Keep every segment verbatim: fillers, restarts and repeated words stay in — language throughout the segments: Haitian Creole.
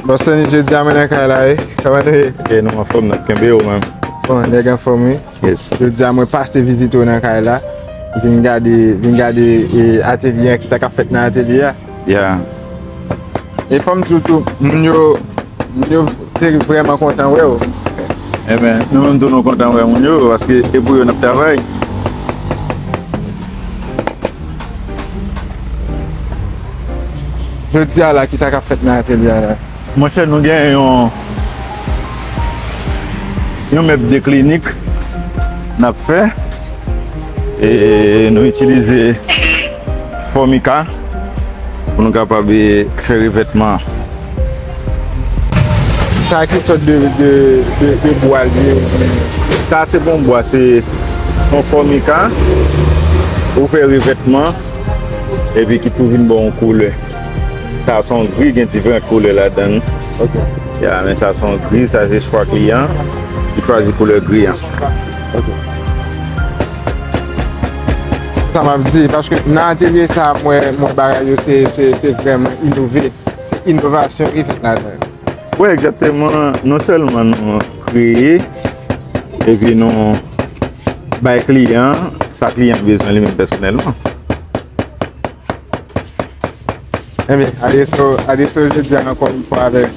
Bòs Tony, jodi a mwen nan kay la, wi. Kòman nou ye? Ok, nou anfòm, n ap kenbe yo menm. Bon, nèg anfòm, wi. Yes. Jodi a mwen pase vizite w nan kay la. Vin gade, vin gade, e, atelye a, kisa k ap fèt nan atelye a. Yeah. E fò m di w tou, moun yo, moun yo te vrèman kontan wè w. Ebyen, nou menm tou nou kontan wè moun yo, paske e pou yo n ap travay. Jodi a la, kisa k ap fèt nan atelye a la? Monchè, nou gen yon, yon mèb de klinik n ap fè. E nou itilize fòmika pou nou kapab, e, fè revètman an. Sa ki sòt de, de, de, de bwa l ye? Sa se pa yon bwa, se yon fòmika. Ou fè revètman, epi ki tou vin ba w yon koulè. Sa se yon gri, gen diferan koulè ladan l. Ok. Ya, men sa se yon gri, sa se chwa kliyan. Li chwazi koulè gri an. Ok. Sa m ap di, paske nan atelye sa, mwen, mwen bagay yo, se, se, se vrèman inove. Se inovasyon ki fèt ladan l. Wi, egzakteman. Non sèlman nou kreye, epi nou bay kliyan sa kliyan bezwen li menm pèsonèlman. Ebyen, adrese w, adrese w jodi a ankò yon fwa avèk,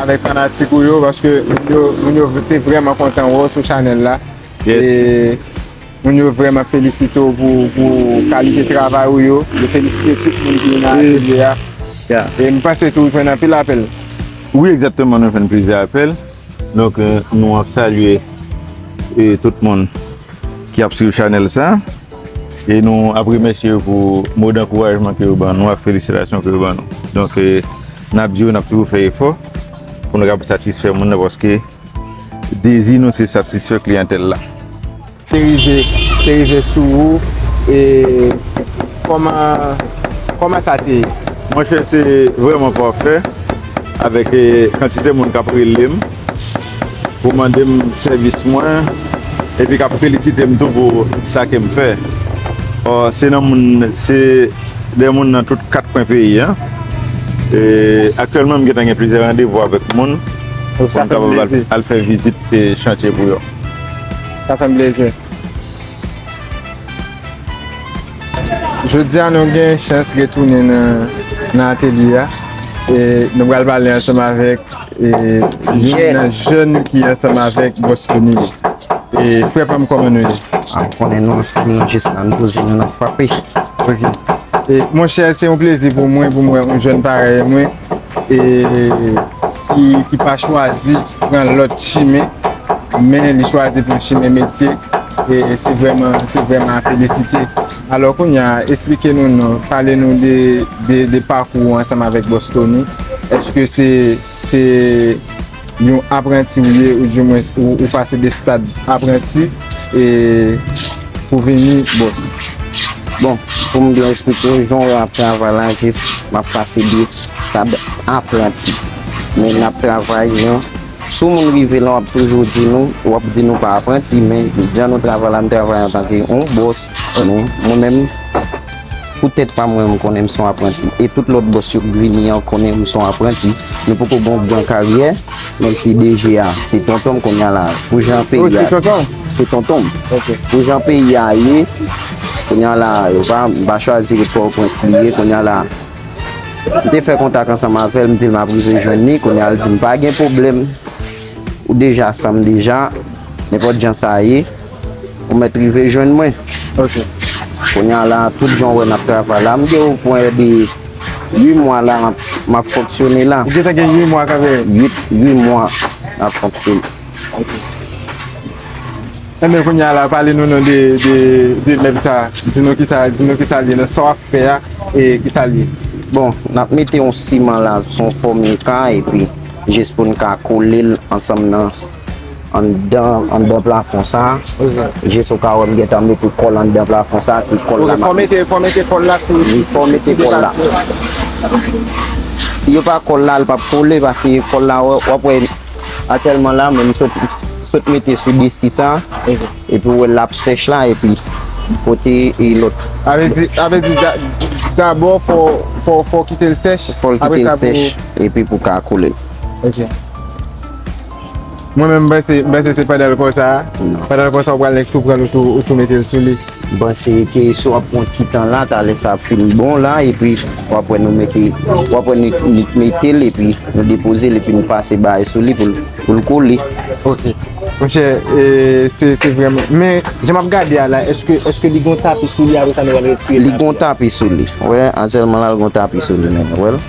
avèk fanatik ou yo, paske moun yo, moun yo te vrèman kontan wè w sou chanèl la. Yes. E moun yo vrèman felisite w pou, pou kalite travay ou yo. Yo felisite tout moun ki nan atelye a. Yeah. E m panse tou w jwenn anpil apèl. Wi, egzakteman, nou jwenn plizyè apèl. Donk, e, nou ap salye, e, tout moun ki ap swiv chanèl sa. E nou ap remèsye yo pou mo dankourajman ke yo ban nou, ak felisitasyon ke yo ban nou. Donk, e, n ap di yo, n ap toujou fè efò pou nou kapab satisfè moun nan, paske dezi nou se satisfè kliyantèl la. Te rive, te rive sou ou, e kòman, kòman sa te ye? Monchè, se vrèman pafè avèk, e, kantite moun k ap rele m pou mande m sèvis mwen, epi k ap felisite m tou pou sa ke m fè. Ò, se nan moun, se de moun nan tout kat kwen peyi a. E, aktyèlman, m gentan gen plizyè randevou avèk moun pou m kapab al, al fè vizit, e, chantye pou yo. Sa fè m plezi. Jodi a, nou gen chans retounen nan, nan atelye a. E nou pral pale ansanm avèk, e, youn nan jèn ki ansanm avèk Bòs Tony. E frè pa m, kòman nou ye? A, ou konnen nou anfòm, nou jis la, nou poze, nou nan frape. Ok. E, monchè, se yon plezi pou mwen, pou m wè yon jèn parèy mwen, e, ki, ki pa chwazi pran lòt chimen, men li chwazi pran chimen metye, e se vrèman, se vrèman a felisite. Alò, kounye a, esplike nou non, pale nou de, de, de pakou ou ansanm avèk Bòs Tony. Èske se, se yon apranti ou ye, oudimwens ou, ou pase de stad apranti e pou vini bòs? Bon, pou m byen esplike w, jan w ap travay la, jis m ap pase de stad apranti. Men n ap travay, non. Si yon moun rive la, w ap toujou di nou, w ap di nou pa apranti, men jan nou travay la, n travay antanke yon bòs. Men mwen menm, pou tèt pa mwen, m konnen m se yon apranti. E tout lòt bòs yo k vini an konnen m se yon apranti. Nou poko gen yon gran karyè, menm si D G a, se tonton m kounye a la. Pou jan peyi a, se tonton m. Pou jan peyi a ye, kounye a la, yo pa, m pa chwazi ret Pòtoprens li ye, kounye a la. M te fè kontak ansanm avè l, m di l m ap rive jwenn li, kounye a l di m pa gen pwoblèm. Ou deja sa m deja, nenpòt jan sa ye, ou mèt rive jwenn mwen. Ok. Kounye a la, tout jan w wè n ap travay la, m gen opwen de uit mwa la, m ap fonksyone la. Ou gentan gen uit mwa kanmenm? Uit, uit mwa n ap fonksyone. Ok. Enben, kounye a la, pale nou non de, de, de mèb sa. Di nou kisa, di nou kisa l ye, nan sa w ap fè a, e kisa l ye. Bon, n ap mete yon siman la, se yon fòmika, epi jis pou n ka kole l ansanm nan, anndan, anndan plafon sa. Ok. Jis ou ka wè m gentan mete kòl anndan plafon sa, se kòl la. Ok, fò mete, fò mete kòl la sou. Wi, fò mete kòl la. Si yo pa kòl la, l p ap kole, paske kòl la, w ap wè aktyèlman la, men m sot, sot mete sou desi sa. Ok. Epi w wè l ap sèch la, epi kote e lòt. Sa vle di, sa vle di, da-, Dabò, fò, fò, fò w kite l sèch. Fò l kite l sèch, epi pou w ka koule l. Ok. Mwen menm, m panse, m panse se pandan l konsa. Non. Pandan l konsa, ou pral nèk tou pran l, ou tou, ou tou mete l sou li. M panse ke si w ap pran ti tan la, talè sa ap fin bon la, epi w ap wè nou mete, w ap wè nou, nou mete l, epi nou depoze l, epi nou pase bagay sou li pou l, pou l kole. Ok. Monchè, e, se, se vrèman. Men, jan m ap gade a la, èske, èske li gon tapi sou li, apre sa nou pral retire li? Li gon tapi sou li. Wè, aktyèlman la, l gon tapi sou li, men, wè l.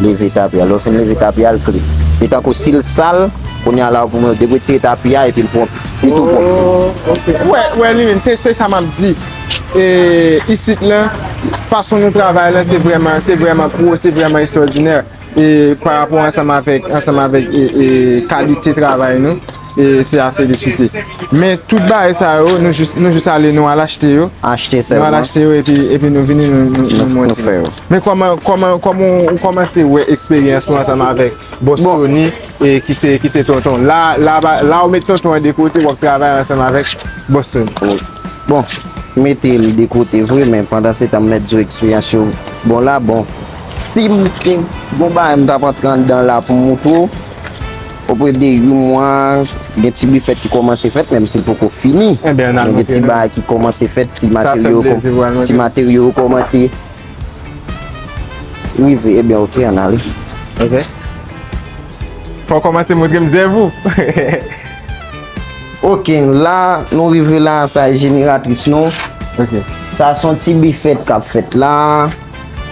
Leve tapi a. Lè w fin leve tapi a, l klin. Se tankou si l sal, kounye a la, pou mwen, depi w retire tapi a, epi l pwòp. Li tou pwòp. Oh, ok. Wè, wè, li menm, se, se sa m ap di. E, isit la, fason nou travay la, se vrèman, se vrèman pro, se vrèman ekstwòdinè. E, pa rapò ansanm avèk, ansanm avèk, e, e, kalite travay nou, e, se a felisite. Men tout bagay sa yo, nou jis, nou jis ale, nou al achte yo. Achte sèlman. Nou al achte yo, epi, epi nou vini, nou, nou, nou, nou monte. Nou fè yo. Men kòman, kòman, kòman ou, ou kòmanse wè eksperyans ou ansanm avèk Bòs Tony, e, ki se, ki se tonton? La, la, la ou met tonton an de kote, w ap travay ansanm avèk Bòs Tony. Bon, mete l de kote vre, men pandan se tan m mèt di w eksperyans yo. Bon, la, bon, si m te gon bagay m t ap antre anndan la pou m moutre w, oprè de uit mwa, gen ti bifèt ki kòmanse fèt, menm si l poko fini. Men gen ti bagay ki kòmanse fèt, ti materyo, ti materyo yo kòmanse rive. Ebyen, ok, ann ale. Ok. Fò w kòmanse montre m zèv ou. Ok, la, nou rive la, sa e jeneratris nou. Ok. Sa se yon ti bifèt k ap fèt la.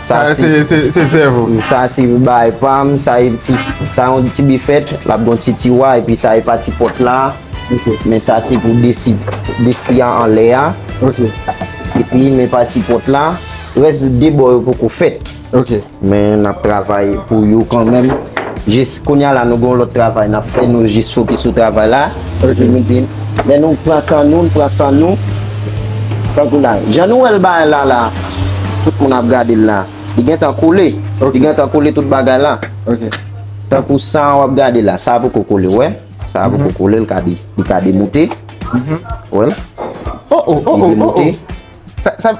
Sa se, se, se zèv ou. Sa se bagay pa m, sa e ti, sa yon ti bifèt, l ap gon ti tiwa, epi sa e pati pòt la. Ok. Men sa se pou desi, desi a anlè a. Ok. Epi men pati pòt la, rès de bò yo poko fèt. Ok. Men n ap travay pou yo kanmenm. Jis kounye a la, nou gen yon lòt travay n ap fè, nou jis fokis sou travay la. Ok. Epi nou di, lè nou pran tan nou, nou pran san nou. Tankou la, jan nou wè l bagay la, la, tout moun ap gade l la. Li gentan kole. Ok. Li gentan kole tout bagay la. Ok. Tankou sa w ap gade la, sa poko kole, wè. Sa poko kole, li ka de-, li ka demoute. Wè l. Oh, oh, oh, oh, oh, oh. Li demoute. Sa, sa,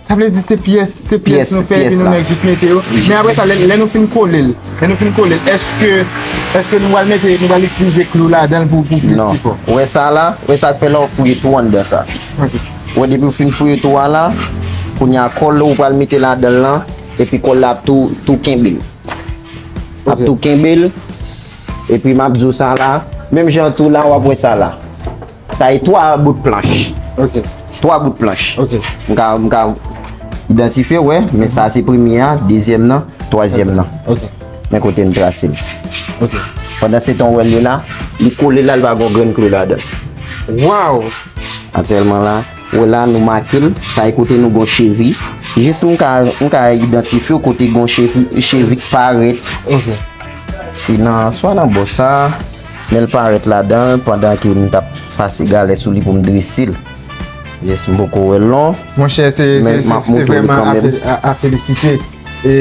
sa vle di se pyès, se pyès nou fè epi nou nèk jis mete yo. Men apre sa, lè, lè nou fin kole l, lè nou fin kole l, èske, èske nou pral mete, nou pral itilize klou ladan l pou, pou plis sipò? Non. Wè sa la, wè sa k fè la w fouye tou anndan sa. Ok. Wè depi w fin fouye tou a la, kounye a kòl ou pral mete ladan l lan, epi kòl la ap tou, tou kenbe l. Ap tou kenbe l, epi m ap di w sa la, menm jan tou la, w ap wè sa la. Sa e twa bout planch. Ok. Twa bout planch. Ok. M ka, m ka idantifye, wè, men sa se premye a, dezyèm nan, twazyèm nan. Ok. Men kote m trase l. Ok. Pandan se tan w wè l ye la, li kole la, li pa gon grenn klou ladan l. Waw! Aktyèlman la, wè la, nou make l, sa e kote nou gon chevi. Jis m ka, m ka idantifye kote gon chevi, chevi k parèt. Ok. Se nan, swa nan bò sa, men l parèt ladan l pandan ke m t ap pase galè sou li pou m drese l. Jis m poko wè l non. Monchè, se, se, se, se vrèman a fe-, a, a felisite. E,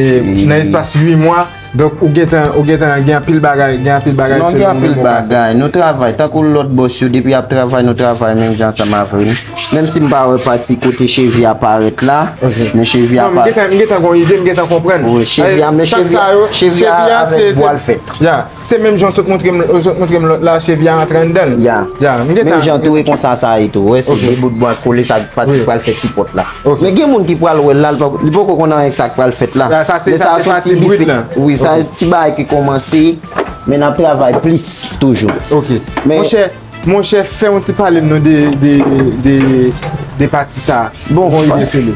nan espas uit mwa, donk, ou gentan, ou gentan gen anpil bagay, gen anpil bagay selon nou. Non, gen anpil bagay. Nou travay, tankou lòt bòs yo, depi y ap travay, nou travay menm jan ansanm avè l. Menm si m pa wè pati kote chevi a parèt la, men chevi a pa. Non, m gentan, m gentan gen yon ide, m gentan konprann. Wi, chevi a, men chevi a, chevi a avèk bwa l fèt. Ya. Se menm jan w sot montre m, w sot montre m lòt la, chevi a rantre anndan l. Ya. Ya, m gentan. Menm jan tou e konsa sa ye tou. Wè, se de bout bwa kole sa pati pral fè ti pòt la. Ok. Men gen moun ki pral wè l la, li pa, li poko konn anyen sa k pral fèt la. La, sa se, men sa se pati brit lan. Wi, sa ti bagay ki kòmanse, men n ap travay plis toujou. Ok. Men monchè, monchè, fè yon ti pale m non de, de, de, de pati sa. Bon,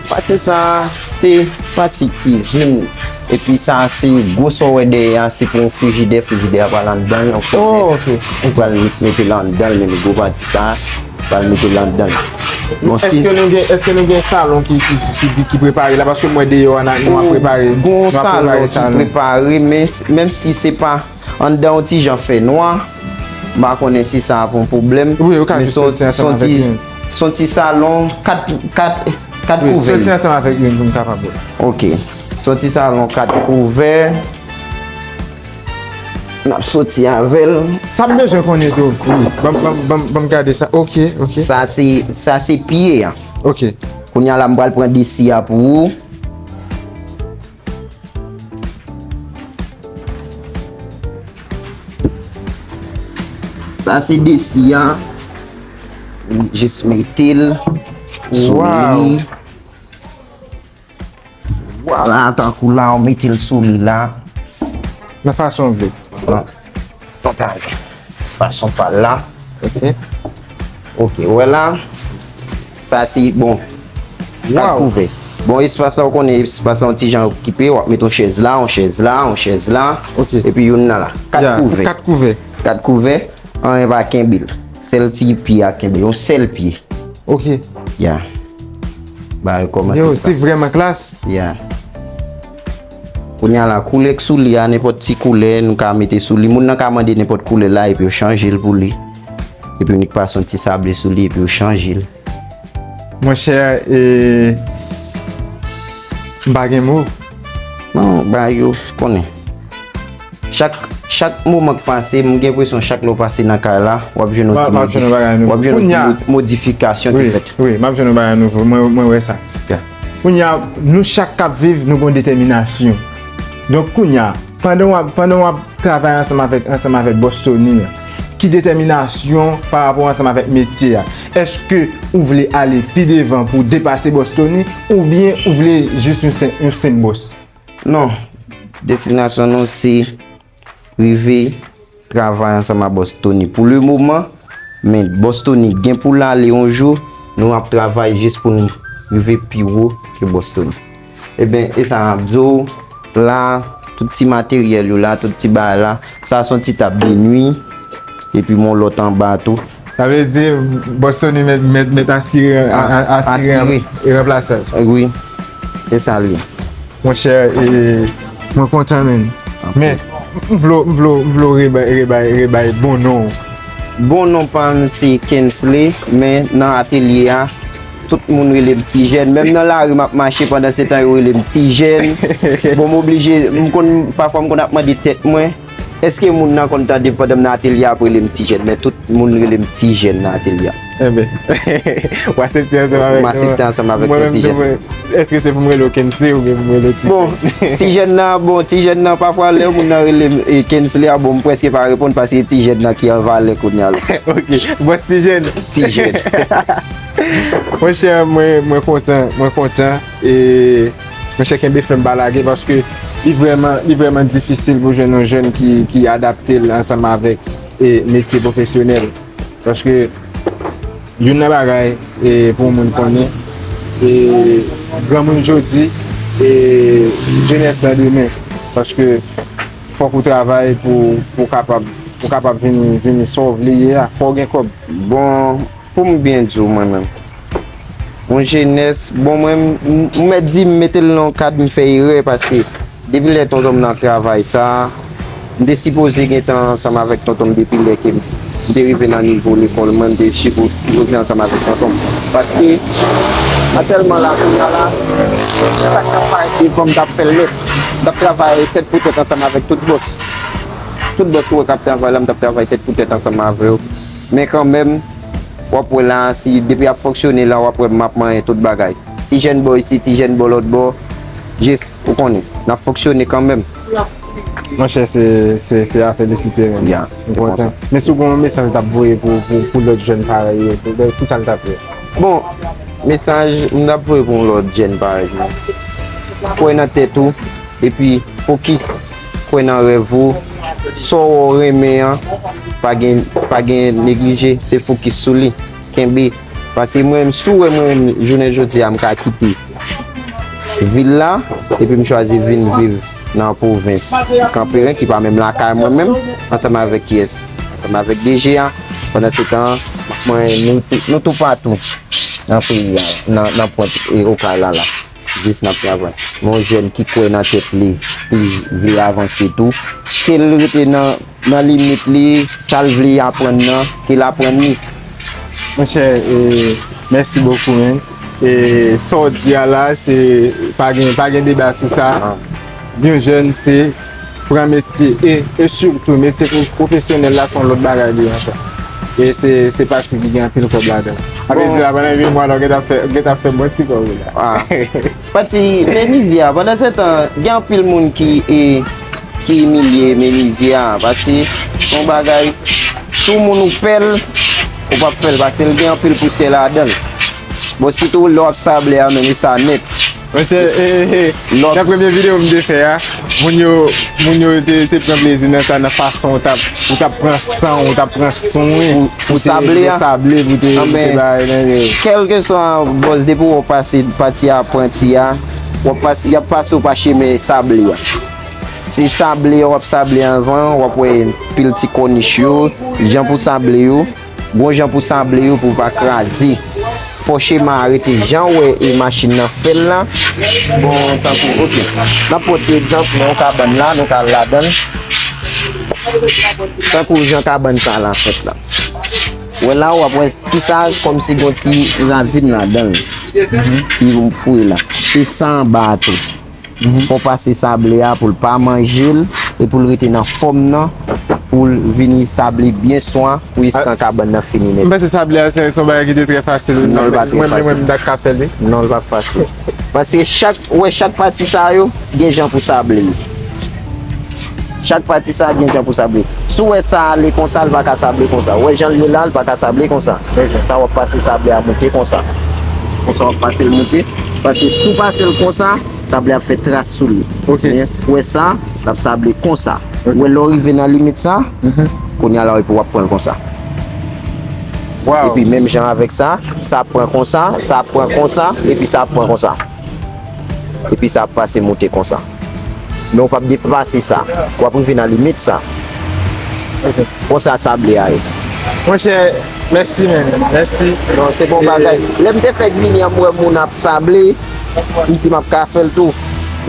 pati sa, se pati kizin. Epi sa, se gwo sa w wè dèyè a, se pou yon frijidè, frijidè a pral anndan l, yon frijidè. Oh, ok. Ou pral mete l anndan l, men gwo pati sa, pral mete l anndan l. Bon, si. Èske nou gen, èske nou gen salon ki, ki, ki, ki, ki prepare la? Paske m wè deyò a, nou ap prepare, nou ap prepare salon. Gon salon ki prepare, men menm si se pa anndan yon ti jan fè nwa, m pa konnen si sa ap yon pwoblèm. Wi, ou ka jis soti ansanm avèk youn. Se yon ti salon kat, kat, kat kouvè. Wi, soti ansanm avèk youn pou m kapab wè. Ok. Se yon ti salon kat kouvè. N ap soti avè l. Sa m bezwen konnen tou. Wi. Ban m, ban m, ban m, ban m gade sa. Ok, ok. Sa se, sa se pye a. Ok. Kounye a la, m pral pran desi a pou ou. Sa se desi a. Jis mete l sou li. Vwala, tankou la, w mete l sou li la. Nan fason w vle. Nan, nan fason pa l la. Ok. Ok, ou wè la. Sa se bon. Kat kouvè. Bon, espas la, ou konnen espas la yon ti jan okipe, w ap met yon chèz la, yon chèz la, yon chèz la. Ok. Epi youn nan la. Kat kouvè. Kat kouvè. Kat kouvè, anyen pa kenbe l. Sèl ti pye a kenbe, yon sèl pye. Ok. Ya. Ba, yo kòmanse. Yo, se vrèman klas. Ya. Kounye a la, koulè k sou li a, nenpòt ti koulè nou ka mete sou li. Moun nan ka mande nenpòt koulè la, epi yo chanje l pou li. Epi nou k pase yon ti sable sou li, epi yo chanje l. Monchè, e, m pa gen mo. Non, ba yo konnen. Chak, chak moman k pase, m gen enpresyon chak lè w pase nan kay la, w ap jwenn yon ti modi-, w ap jwenn yon ti mo-, modifikasyon ki fèt. Wi, m ap jwenn yon bagay nouvo. Mwen, mwen wè sa. Kounye a, nou chak k ap viv, nou gen yon detèminasyon. Donk, kounye a, pandan w ap, pandan w ap travay ansanm avèk, ansanm avèk Bòs Tony an, ki detèminasyon pa rapò ansanm avèk metye a? Èske ou vle ale pi devan pou w depase Bòs Tony, oubyen ou vle jis yon senp, yon senp bòs? Non. Destinasyon nou se rive travay ansanm ak Bòs Tony pou le moman, men Bòs Tony gen pou l ale yon jou, nou ap travay jis pou nou rive pi wo ke Bòs Tony. Eben, e sa m ap di w la, tout ti materyèl yo la, tout ti bagay la, sa se yon ti tab de nwi, epi m yon lòt anba tou. Sa vle di, Bòs Tony mèt, mèt, mèt asire, a, a, asire e ranplase l. Wi, e sa l ye. Monchè, e, mwen kontan, menn. Men, m vle, m vle, m vle w rebay, rebay, rebay bon non w. Bon non pa m se Kensley, men nan atelye a, tout moun rele m Ti Jèn. Menm nan lari, m ap mache, pandan se tan, yo rele m Ti Jèn. Bon, m oblije, m konn, pafwa, m konn ap mande tèt mwen, èske moun nan konn tande pandan m nan atelye a ap rele m Ti Jèn, men tout moun rele m Ti Jèn nan atelye a. Enben, w aksepte ansanm avèk nou? M aksepte ansanm avèk nou, Ti Jèn. Mwen menm tou, mwen, èske se pou m rele w Kensley oubyen pou m rele w Ti Jèn? Bon, Ti Jèn nan, bon, Ti Jèn nan, pafwa, lè moun nan rele m, e, Kensley a, bon, m prèske pa reponn paske Ti Jèn nan ki an valè kounye a la. Ok, bòs Ti Jèn. Ti Jèn. Monchè, mwen, mwen kontan, mwen kontan, e, monchè, kenbe fèm, pa lage, paske li vrèman, li vrèman difisil pou jwenn yon jèn ki, ki adapte l ansanm avèk, e, metye pwofesyonèl. Paske youn nan bagay, e, pou moun konnen, e, granmoun jodi, e, jenès lan demen. Paske fòk ou travay pou, pou kapab, pou kapab vini, vini sa w vle ye a. Fò w gen kòb. Bon, pou m byen di w mwen menm, yon jenès, bon, mwen, m, m mèt di, m mete l nan yon kad, m fè erè, paske depi lè tonton m nan travay sa a, m te sipoze gentan ansanm avèk tonton m depi lè ke m te rive nan nivo lekòl mwen, m te sipo-, sipoze ansanm avèk tonton m. Paske, aktyèlman la, kounye a la, sa k t ap parèt devan m, m t ap fè l nèt. M t ap travay tèt pou tèt ansanm avèk tout bòs. Tout bòs ou wè k ap travay la, m t ap travay tèt pou tèt ansanm avè yo. Men kanmenm, w ap wè la, si depi ap fonksyone la, w ap wè m ap manyen tout bagay. Ti jèn bò isit, ti jèn bò lòt bò, jis, ou konnen, n ap fonksyone kanmenm. Monchè, se, se, se a felisite, menn. Ya, m kontan. Men si w gen yon mesaj w t ap voye pou, pou, pou lòt jèn parèy yo, kisa l t ap ye? Bon, mesaj m t ap voye pou yon lòt jèn parèy mwen. Kwè nan tèt ou, epi fokis, kwè nan rèv ou, sa w wè w renmen an, pa gen, pa gen neglije, se fokis sou li, kenbe. Paske mwen menm, si w wè mwen menm, jounen jodi a, m ka kite vil la, epi m chwazi vin viv nan pwovens Kanperen, ki pa menm lakay mwen menm, ansanm avèk kiyès? Ansanm avèk D G a. Pandan se tan, mwen, nou, nou toupatou nan peyi a, nan, nan pwent, e, Okay la la. Jis n ap travay. Men yon jèn ki kwè nan tèt li, ki vle avanse tou, ke l rete nan, nan limit li, sa l vle aprann nan, ke l aprann li. Monchè, e, mèsi bokou, menn. E, sa w di a la, se, pa gen, pa gen deba sou sa. Yon jèn, se pran metye, e, e sitou, metye pwo-, pwofesyonèl la, se yon lòt bagay li ankò. E se, se pati ki gen anpil kòb ladan l. Sa vle di la, pandan yon mwa la, w gentan fè, w gentan fè bon ti kòb wi la. Ah. Pati menizye a, pandan se tan, gen anpil moun ki, e, ki imilye menizye a, paske se yon bagay, Tou moun ou pè l, ou p ap fè l, paske l gen anpil pousyè ladan l. Bon, sitou lè w ap sable a, menm e sa nèt. Monchè, eh, eh, eh, nan premye videyo m te fè a, moun yo, moun yo te, te pran plezi nan sa, nan fason ou t ap, ou t ap pran san, ou t ap pran swen, ou te sable a. Sable pou te, pou te bay nan yo. Kèlkeswa bòs, depi w pase pati apranti a, w ap pase, y ap pase w pa chemen sable a. Se sable a, w ap sable anvan, w ap wè pil ti kònich yo, jan pou sable yo. Bon jan pou sable yo pou pa kraze. Fò chema a rete jan w wè e machin nan fè l la. Bon, tankou, ok. N ap pran ti egzanp, nan yon kabann la, nou ka al ladan l. Tankou jan kabann sa la fèt la. Wè la, w ap wè ti sa, kòmsi gon ti ravin ladan l. Ki foure la. E sa anba a tou. Fò pase sable a pou l pa manje l e pou l rete nan fòm nan, pou l vini sable byen swa pou jiskan kabann nan fini nèt. M panse sable a se, se yon bagay ki te trè fasil. Non, li pa trè fasil. Mwen, mwen, mwen, m ta ka fè l, wi. Non, li pa fasil. Paske chak, ou wè chak pati sa yo, gen jan pou sable yo. Chak pati sa gen jan pou sable. Si w wè sa ale konsa, l pa ka sable konsa. Ou wè jan l ye la, l pa ka sable konsa. Men jan sa w ap pase sable a moute konsa. Konsa w ap pase l moute. Paske si w pase l konsa, sable ap fè tras sou li. Ok. Men, ou wè sa, l ap sable konsa. Ok. Ou wè lè w rive nan limit sa, kounye a la epi w ap pran l konsa. Wow. Epi menm jan avèk sa, sa ap pran konsa, sa ap pran konsa, epi sa ap pran konsa. Epi sa ap pase moute konsa. Men w p ap depase sa. W ap rive nan limit sa. Ok. Konsa sable a ye. Monchè, mèsi, men. Mèsi. Non, se bon bagay. Lè m te fèk vini an, m wè moun ap sable, m di m ap ka fè l tou.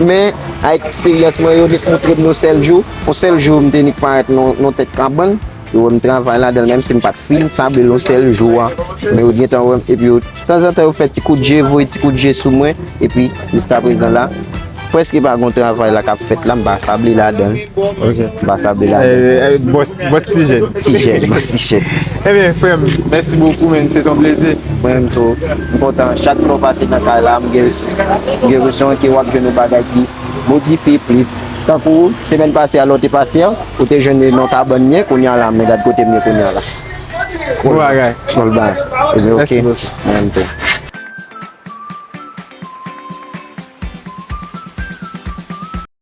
Men, a eksperyans mwen, yo te montre m yon sèl jou. Yon sèl jou, m te nik parèt nan, nan tèt kabann. Yo wè m travay ladan l, menm si m pa t fin sable l yon sèl jou a. Men yo gentan wè m, epi yo, tanzantan, yo fè ti kout je, voye ti kout je sou mwen, epi jiskaprezan la, prèske pa gon travay la k ap fèt la, m pa sable ladan l. Ok. M pa sable ladan l. Eh, eh, bòs, bòs Ti Jèn. Ti Jèn, bòs Ti Jèn. Ebyen, frè m, mèsi bokou, men, se t on plezi. Mwen menm tou, m kontan chak lè w pase nan kay la, m gen, m gen enpresyon ke w ap jwenn yon bagay ki modifye plis. Tankou semèn pase a, lè w te pase a, ou te jwenn li nan kabann m ye, kounye a la, men gad kote m ye kounye a la. Bon bagay. Bon bagay. Ebyen, ok. Mèsi bokou. Mwen menm tou.